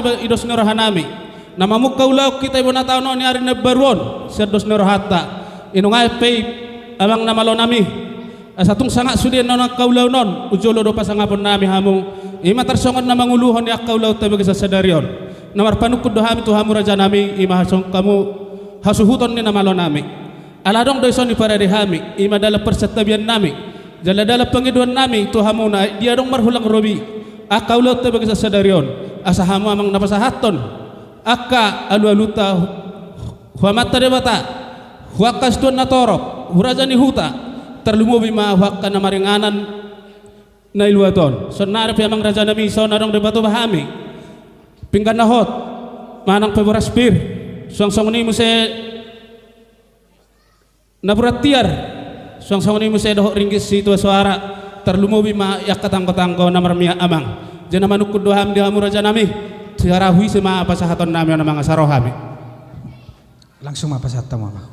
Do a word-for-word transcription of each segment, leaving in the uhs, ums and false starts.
i dos ni rohanami. Na mamungka ulaon hita di bona taon on, di ari na baru on, sian dos ni rohanta. Inong aek pe i, amang na malo nami. Asa tung sangap sude na angka ulaon on, tu jolo do pasangapon nami hamu. I ma tarsongon na manguluhon di angka ulaonta di bagasan sadari on. Na marpanungkun do hami tu hamu raja nami, i ma songon hamu hasuhuton ni na malo nami. Ala adong do dison diparade hami, i ma dalan parsantabian nami, jala dalan pangidoan nami tu hamu na dia adong marhulang robi angka ulaonta di bagasan sadari on, asa hamu amang na pasahathon angka alualunta tu Amanta Debata, tu angka situan na torop, tu raja ni huta, tarlumobi ma tu angka na maringanan na di luat on. Saonari pe amang raja nami, songon na adong dipatupa hami, pinggan na hot manang pe boras pir, suang songon i muse na burat tiar, suang songon i muse dohot ringgit situa soara, tarlumobi ma di angka tanggotanggo na marmiak amang. Jadi na manungkun do hami di hamu raja nami, sarahu ise ma pasahaton nami on amang, asa ro hami. Langsung ma pasahat hamu amang.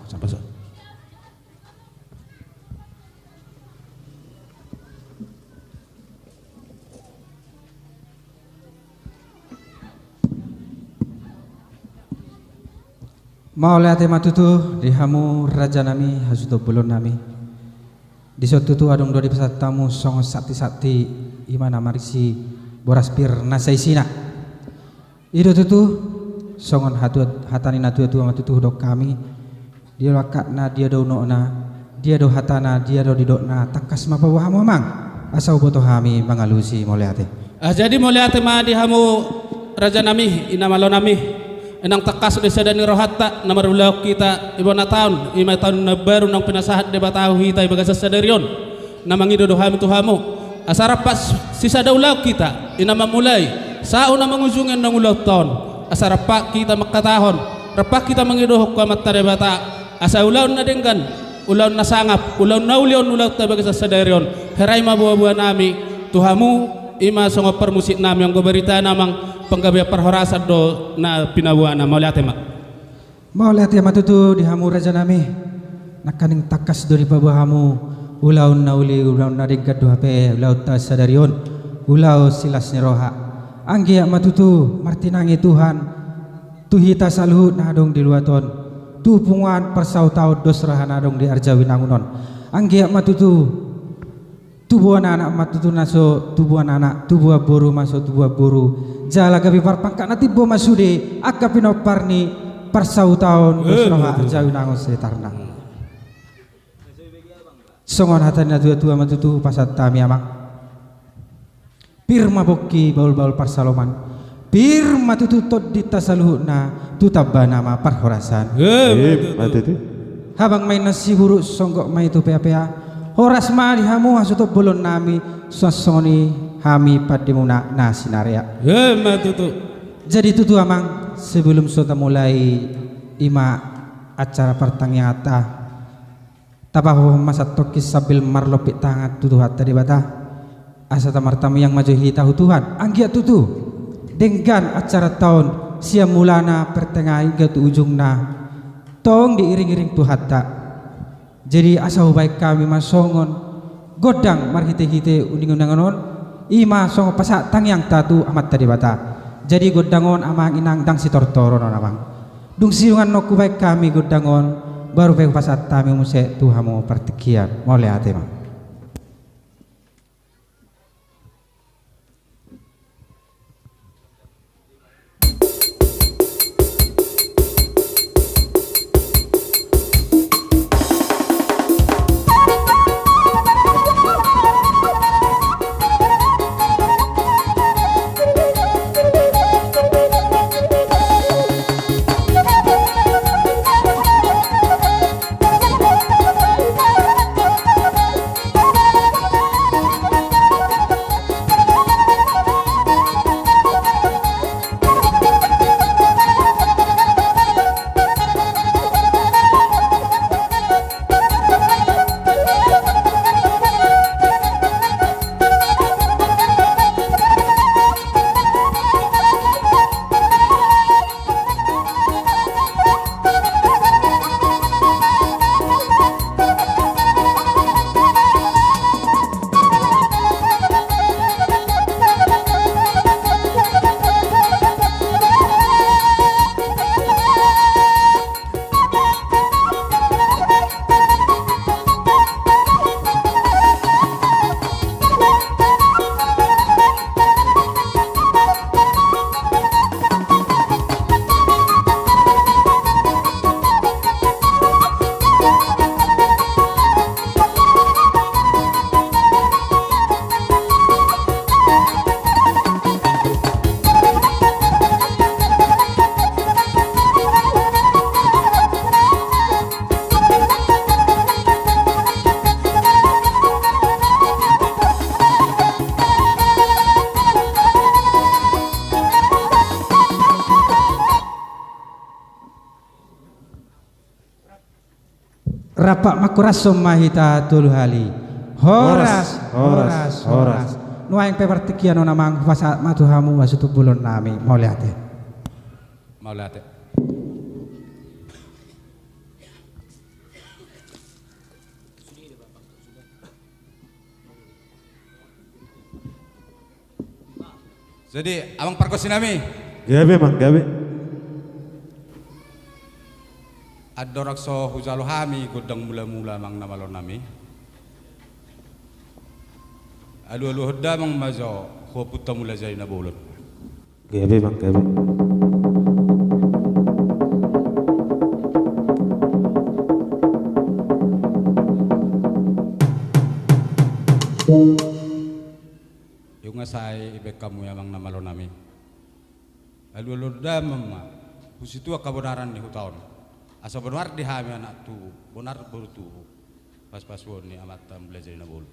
Mauliate ma tutu di hamu raja nami, hasuhuton bolon nami. Dison tutu adong do dipasahat hamu songon santisanti, i ma na marisi boras pir na saisina. I do tutu, songon hatua, hata ni natuatua ma tutu hudok hami, dia do angkatna, dia do unokna, dia do hatana, dia do nidokna, tangkas ma paboa hamu amang, asa huboto hami mangalusi. Mauliate. Ah, jadi mauliate ma di hamu raja nami, i na malo nami. Nang tangkas do sada ni rohanta na marulaon hita di bona taon, i ma taon na baru naung pinasahat Debata tu hita di bagasan sadari on. Na mangido do hami tu hamu, asa rap sisada ulaon hita, i na mamulai sahat tu na mangujungi annon ulaonta on. Asa rap hita mangkatahon, rap hita mangidohon tu Amanta Debata, asa ulaon na denggan, ulaon na sangap, ulaon na uli on ulaonta di bagasan sadari on. Herai ma boaboa nami tu hamu, i ma songon parmusik nami, anggo barita na amang, panggabean parhorasan do na pinaboana. Mauliate ma. Mauliate ma tutu di hamu raja nami. Nangkaning tangkas do dipaboa hamu ulaon na uli, ulaon na denggan do hape ulaonta sadari on, ulaon silas ni roha. Anggiat ma tutu martinangi Tuhan tu hita saluhut na adong di luat on, tu punguan parsahutaon dos roha na adong di arjaon inangun on. Anggiat ma tutu tubuan anak ma tutu na so tubuan anak, tubuan boru ma so tubuan boru. Jala gabe parpangkat na timbo ma sude angka pinompar ni parsahutaon dos roha, eh, betul, arjaon inangun setarna. Songon hata ni natuatua ma tutu pasahat hami amang. Pir ma pongki bahulbahul parsaloman. Pir ma tutu tondinta saluhutna, tu tambana ma parhorasan. Eh, eh, ma tutu. Habang ma inna siburuk, songgop ma i tu peapea. Horas ma di hamu hasuhuton bolon nami, suang songon i hami pandemuna na sinarea. Eh, ma tutu. Jadi tutu amang, sebelum so tamulai i ma acara partangianganta, tapahophop ma santongkin sambil marlompit tangan tu Tuhanta Debata, asa tamartangiang ma jo hita tu Tuhan. Anggiat tutu denggan acaranta on sian mulana, pertengahan hingga tu ujungna, tong diiringiring Tuhanta. Jadi asa hubahen hami ma songon gondang marhitehite uninguningan on, i ma songon pasahat tangiangta tu Amanta Debata. Jadi gondang on amang inang, ndang sitortoron on amang. Dung sidung annon hubahen hami gondang on, baru pe hupasahat hami muse tu hamu partingkian. Mauliate ma. Rap mangkorashon ma hita tolu hali. Horas, horas, horas, horas, horas. Nuaeng pe partingkian on amang, hupasahat ma tu hamu hasuhuton bolon nami. Mauliate. Mauliate. Jadi, amang pargonsi nami. Gabe, amang, gabe. Andorang so hujalo hami gondang mula-mula amang na malo nami, alualuhon damang ma jo tu ompunta Mulajadi Nabolon. Gabe, amang, gabe. Nunga sae dibaen hamu i amang na malo nami. Alualuhon damang ma tu situan habonaran ni huta on. Asa bonar di hami anak tubu, bonar boru tubu. Pasupasuon ni amanta Mulajadi Nabolon.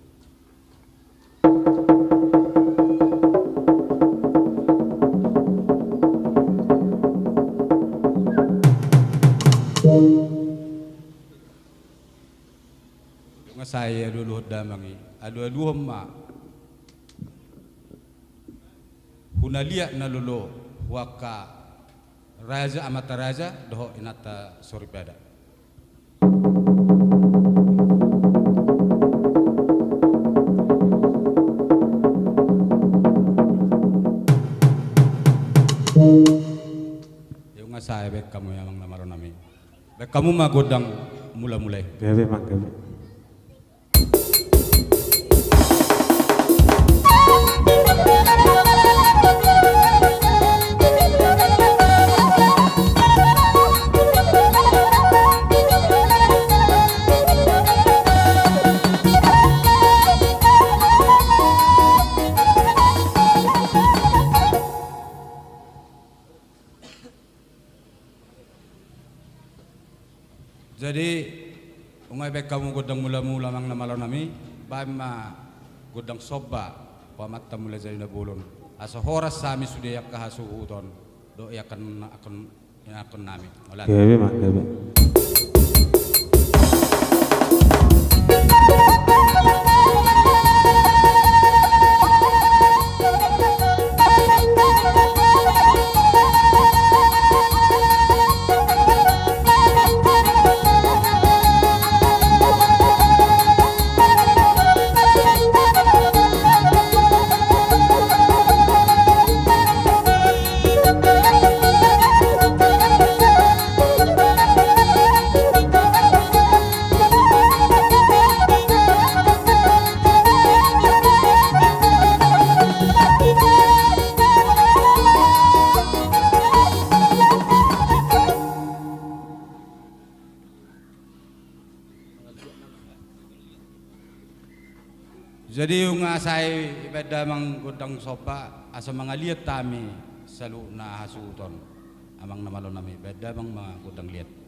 Nunga sae alualuhon damang i, alualuhon ma. Tu na liat na lolo, tu angka raja, amanta raja dohot inanta soripada. Nunga sae dibaen hamu i amang na malo nami. Baen hamu ma gondang mula-mula i. Gabe, amang, gabe. Jadi, nunga dibaen hamu gondang mula-mula amang na malo nami, baen ma gondang somba tu amanta Mulajadi Nabolon. Asa horas hami sude angka hasuhuton dohot angka, angka, angka nami. Mauliate. Gabe, amang, gabe. Jadi, nunga sae dibaen damang gondang somba, asa mangaliat hami saluhutna hasuhuton. Amang na malo nami, baen damang ma gondang liat.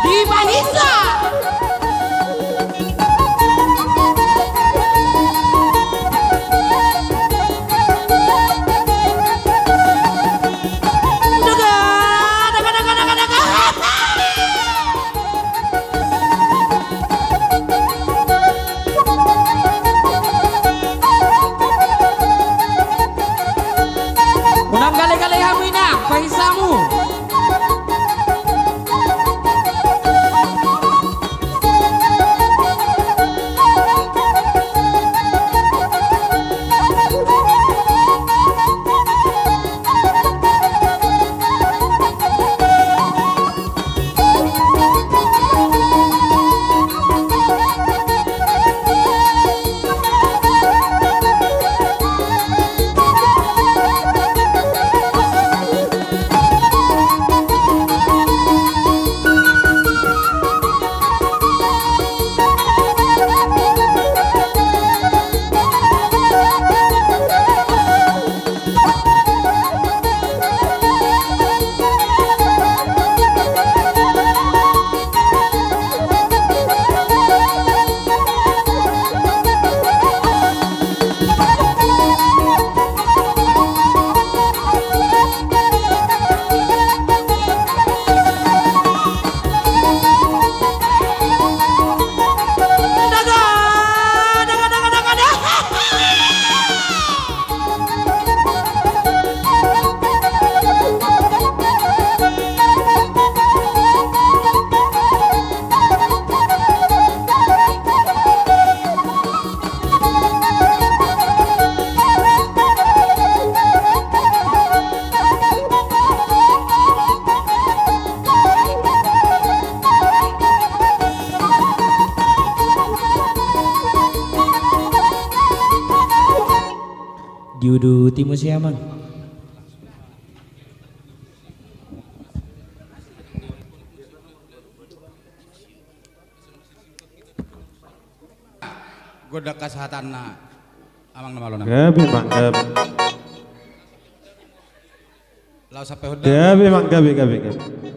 Di Manisa. Unang gale-gale hamu inang, pahisamu. Diuduti muse, Amang. Gondang hasahatanna, Amang na malo nami. Gabe, Amang, gabe. Laos sampe honda. Gabe, Amang, gabe, gabe, gabe.